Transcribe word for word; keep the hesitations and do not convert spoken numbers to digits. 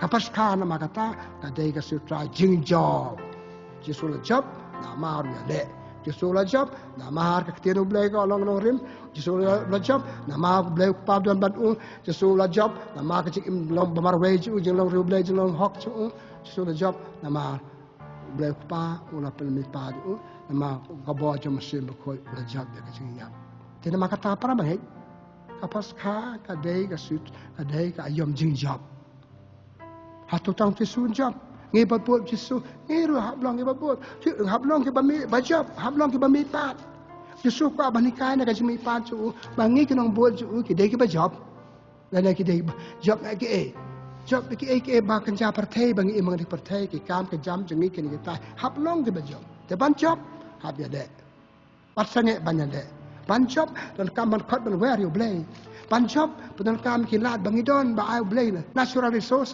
Ka Paskha namar kata ka dei ka sutra jingjop. Jisu la jop namar u ïaleh. Jisu la jop namar ka ktien U Blei ka long nongrim. Jisu la, la jop namar U Blei U Kpa u don bad u. Jisu la jop namar ka jingim long ba marwei jong u, jinglong ri U Blei, jinglong hok jong u. Jisu la jop namar U Blei U Kpa u la pynmih Pa jong u, namar ka bor jong u Mynsiem Bakhuid u la jop ïa ka jingïap. Te namar kata para bangeit, ka Paskha ka dei ka sut, ka dei ka aïom jingjop. Hato tang Jisu jop? Ngi bad bud Jisu, ngi ruh hap long kiba bud. Hap long kiba mih, ba jop, hap long kiba mihpat. Jisu kwah ban hikai na ka jingmihpat jong u ba ngi ki nongbud jong u ki dei kiba jop. Lane ki dei ba jop ïa kiei? Jop ïa kiei kiei ba kynja pyrthei ba ngi im ha kane ka pyrthei, ki kam ki jam jong ngi kine kitai. Hap long kiba jop. Te ban jop, hap ïaleh. Bad sangeh ban ïaleh. Ban jop, donkam ban khot ban wer ïa U Blei. Ban jop, donkam ki lad ba ngi don ba ai U Blei na natural resources.